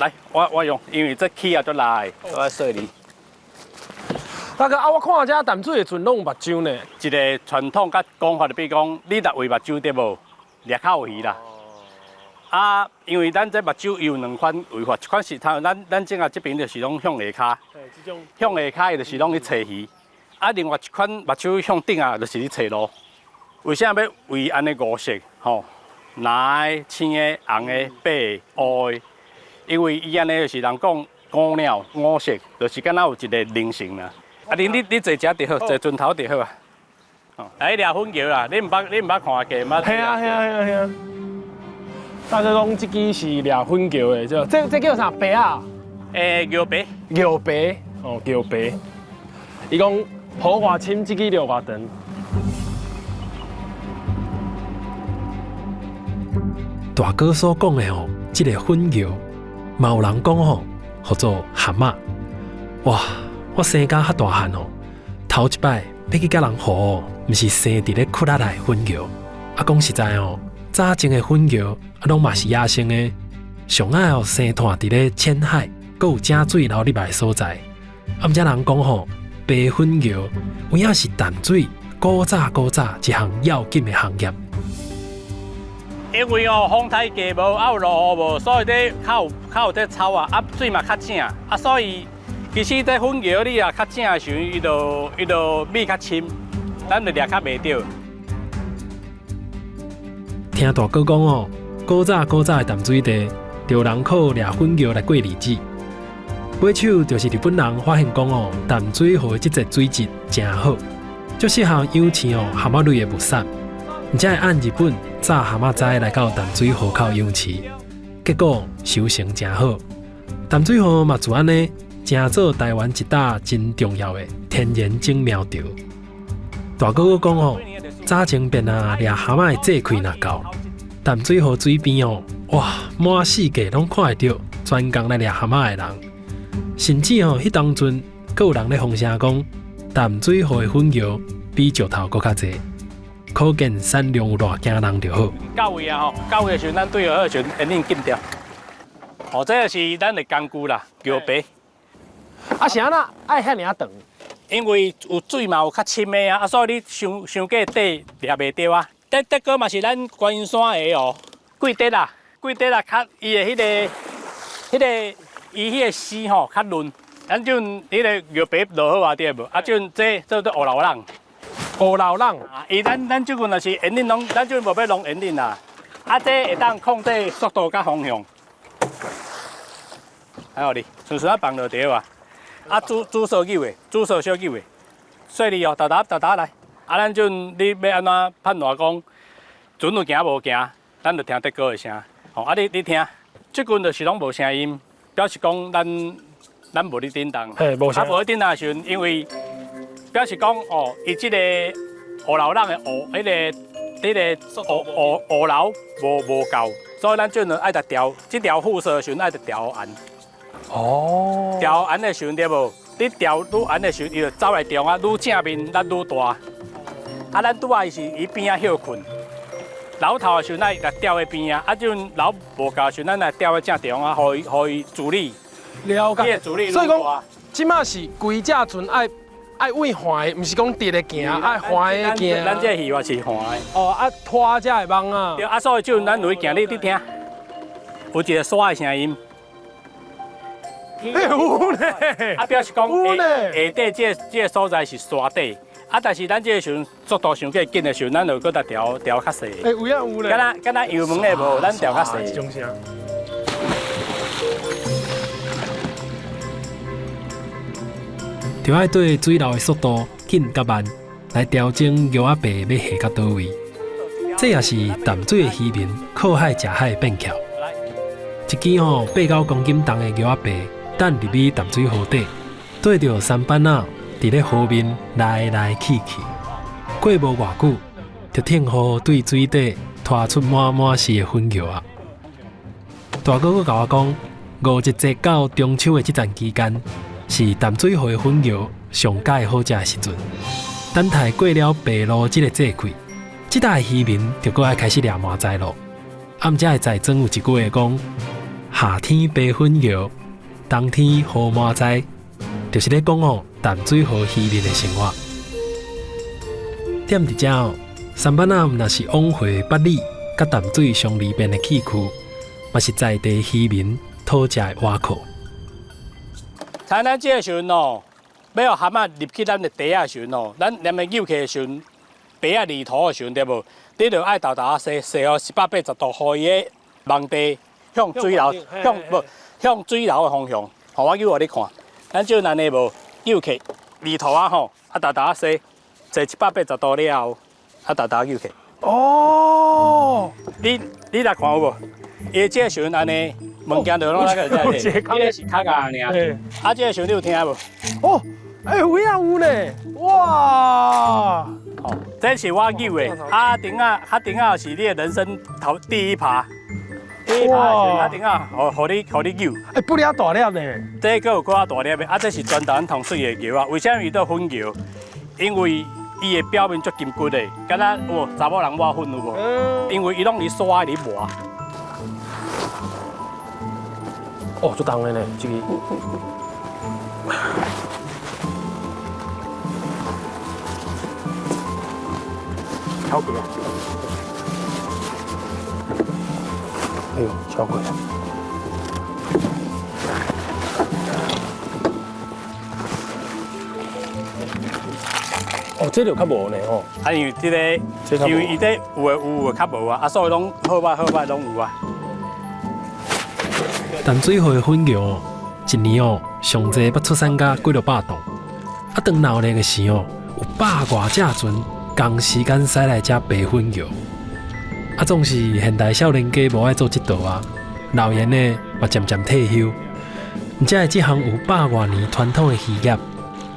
來，我用，因為這起啊足來，我細膩。大哥啊，我看這淡水的船攏有目睭呢。一個傳統佮講法就比如講，你若餵目睭對無，掠較有魚啦。啊，因為咱這目睭有兩款餵法，一款是他咱這啊這邊就是攏向下跤，向下跤伊就是攏去揣魚。啊，另外一款目睭向頂啊，就是咧揣路。為啥欲餵按呢五色？吼，藍的、青的、紅的、白的、烏的，因為伊按呢就是人講五鳥五色，就是敢若有一個靈性啦。啊，你坐遮就好，坐船頭就好啊。哦，來掠粉蟯啦，你毋捌看過，毋捌？係啊係啊係啊係啊。大哥講這支是掠粉蟯的，這叫啥白啊？欸，蟯白。蟯白，哦，蟯白。伊講抱偌深，這支掠偌長。大哥所講的吼，這個粉蟯，嘛有人講吼，號做蛤蟆。哇！我生甲較大漢哦，頭一擺欲去佮人唬哦，毋是生佇咧窟仔內粉蟯。啊，講實在哦，早前的粉蟯啊，攏嘛是野生的，上愛哦生湠佇咧淺海，閣有井水流入來的所在。啊，毋才人講吼，白粉蟯有影是淡水古早古早一項要緊的行業。因為哦，風颱過無，啊有落雨無，所以咧較有這草啊，啊水嘛較正，啊所以。其實這粉蟯你若較正的時陣，伊就米較深，咱就掠較袂著。聽大哥講哦，古早古早的淡水地，就有人靠掠粉蟯來過日子。尾手就是日本人發現講哦，淡水河的這個水質誠好，足適合養飼哦蛤蟆類的物產，而且會按日本炸蛤蟆仔來到淡水河口養飼，結果收成誠好。淡水河嘛就按呢，成做台灣一大真重要的天然種苗場。大哥閣講哦，早前便啊掠蛤蟆的節氣若到，淡水河水邊哦，哇，滿四界攏看會著專工來掠蛤蟆的人，甚至哦，彼當陣閣有人咧風聲講，淡水河的粉蟯比石頭閣較濟，可見產量有偌驚人就好。到位啊吼，到位的時陣，咱對好的時陣，煙癮禁掉。哦，這個是咱的工具啦，蟯白。啊，是按怎愛遐爾長？因為有水嘛有較深的啊，啊，所以你傷傷過底掠袂著啊。這個嘛是咱觀音山的哦，桂蝶啦，桂蝶啦，較伊的彼個伊彼個絲吼較嫩。咱種彼個蟯白落好啊，對無？啊，種這做做烏老人，烏老人。啊，伊咱這陣若是煙癮攏，咱這陣無欲弄煙癮啦。啊，這會當控制速度佮方向。還有哩，順順仔放落對啊。啊，主索扭的，主索小扭的，細膩哦，沓沓沓沓來。啊，咱陣你欲按怎判斷講船有行無行，咱就聽竹篙的聲。吼，啊你聽，這陣就是攏無聲音，表示講咱無咧振動。嘿，無聲。啊，無咧振動的時陣，因為表示講哦，伊這個河流人的河，彼個河流無夠，所以咱這陣愛著調，這條副索的時陣愛著調絚。哦，調絚的時陣對無？你調愈絚的時陣，伊就走來中啊，愈正面咱愈大。啊，咱拄仔伊是伊邊仔歇睏，流頭的時陣愛共調佇邊仔，啊，這陣流無夠的時陣，咱來調佇正中啊，予伊阻力。了解。阻力。所以講，這馬是規隻船愛位橫的，毋是講直的行，愛橫的行。咱這魚嘛是橫的。哦，啊拖才會網啊。對，啊，所以這陣咱落去行，你聽，有一個沙的聲音。有咧，啊，表示講下底這個所在是沙底，啊，但是咱這個時陣速度傷過緊的時陣，咱就閣調調較細。欸，有影有咧。敢若油門的無，咱調較細。這種聲。就愛對水流的速度緊佮慢來調整蟯仔白欲下到佗位。這也是淡水的漁民靠海食海的變巧。一支吼八九公斤重的蟯仔白，等入去淡水河底，綴著舢板仔佇咧河面來來去去，過無偌久，就聽雨對水底拖出滿滿絲的粉蟯仔。大哥閣共我講，五一節到中秋的這段期間，是淡水河的粉蟯上佳的好食的時陣。等待過了白露這個節氣，這搭的漁民就閣愛開始掠麻糍囉。啊，毋才會在莊有一句話講：夏天白粉蟯，冬天雨滿栽，就是咧講哦淡水河漁民的生活。踮佇遮哦，三班仔毋但是往回八里佮淡水相離邊的崎區，嘛是在地漁民討食的倚靠。像咱這个時陣哦，欲予蚶仔入去咱的袋仔時陣哦，咱連的扭起的時陣，白仔離塗的時陣對無？你就愛沓沓仔洗，洗予180度，予伊的網袋向水流，向無向水流的方向。予我扭予你看，咱這按呢無扭起離塗仔吼，啊沓沓仔洗，洗一百八十度了後，啊沓沓扭起。哦，你來看有無？伊這個時陣按呢，物件就攏來個這，這個是較硬爾。啊，這個時陣你有聽無？哦，欸，有影有呢，哇！哦，這是我扭的，啊，頂仔，較頂仔是你的人生頭第一耙，第一耙的時陣，較頂仔，予你扭。欸，不了大粒呢。這閣有閣較大粒的，啊，這是全台灣上媠的蟯仔。為啥物伊做粉蟯？因為伊的表面足金骨的，敢若有查某人抹粉有無？因為伊攏佇沙裡磨。哦，足重的呢，這个。超過啊！哎呦，超過！哦，這就較無呢吼。啊，因為這個，因為伊這有的有，有的較無啊，啊，所以攏好歹好歹攏有啊。淡水河的粉蟯，一年哦，上濟捌出產甲幾落百噸。啊，當鬧熱的時哦，有百外隻船仝時間駛來遮白粉蟯。啊，總是現代少年家無愛做這道啊，老年的嘛漸漸退休。毋才會這項有百外年傳統的漁業，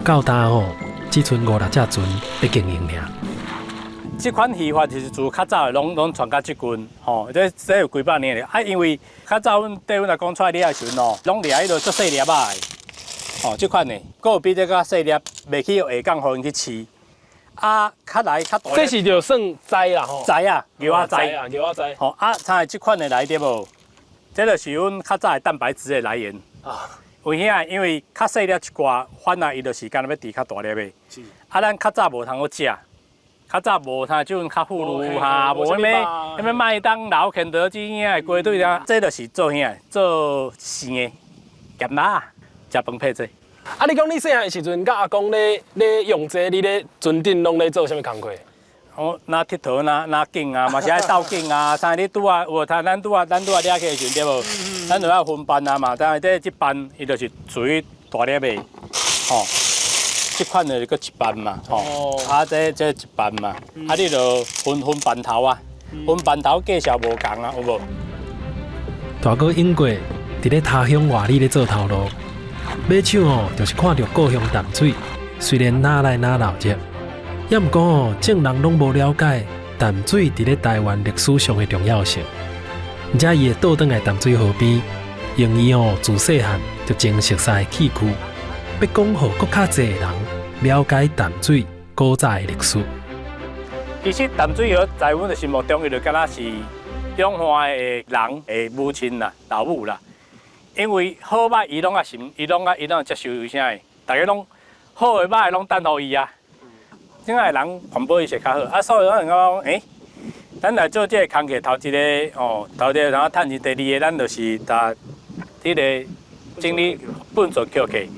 到今哦，只賰五六隻船咧經營爾。這款漁法就是自較早的攏傳到這近，吼，這有幾百年了。啊，因為較早阮綴阮阿公帶掠的時陣哦，攏掠彼落足細粒仔的，吼，這款的，閣有比這較細粒，袂去下港予𪜶去飼。啊，較來較大。這是就算栽啦吼。栽啊，蟯仔栽。蟯仔栽。吼啊，像這款的來對無？這就是阮較早的蛋白質的來源。啊。為啥？因為較細粒一寡，反而伊就是敢若欲挃較大粒的。是。啊，咱較早無通好食。較早無啥，這陣較富裕哈，無啥物啥物麥當勞、肯德基遐的雞腿啊，這就是做啥？做生的鹹辣，食飯配這個。啊，你講你細漢的時陣，佮阿公咧咧用這個，你咧船頂攏咧做啥物工課？我若𨑨迌，若若景啊，嘛是愛鬥景啊。像你拄仔有無？咱拄仔掠起的時陣對無？咱就愛分班啊嘛。但是這班伊就是屬於大粒的，吼。這款的閣一班嘛，吼，啊，這一班嘛，啊，你就分分班頭啊，分班頭價數無仝啊，有無？大哥永國佇咧他鄉外里咧做頭路，買手哦，就是看著故鄉淡水，雖然哪來哪鬧熱，猶毋過哦，眾人攏無了解淡水佇咧台灣歷史上的重要性。而且伊會倒轉來淡水河邊，用伊哦自細漢就真熟悉的崎區，欲講予閣較濟人了解淡水古早的歷史。其實淡水河在阮的心目中，伊就敢若是中華的人的母親啦、老母啦。因為好歹伊攏愛信，伊攏接受啥的，大家攏好的歹的攏等予伊啊。這下人環保意識較好，啊，所以咱就講，欸，咱來做這個工課，頭一个哦，頭一个然後趁錢，第二个咱就是共這个整理糞掃抾起。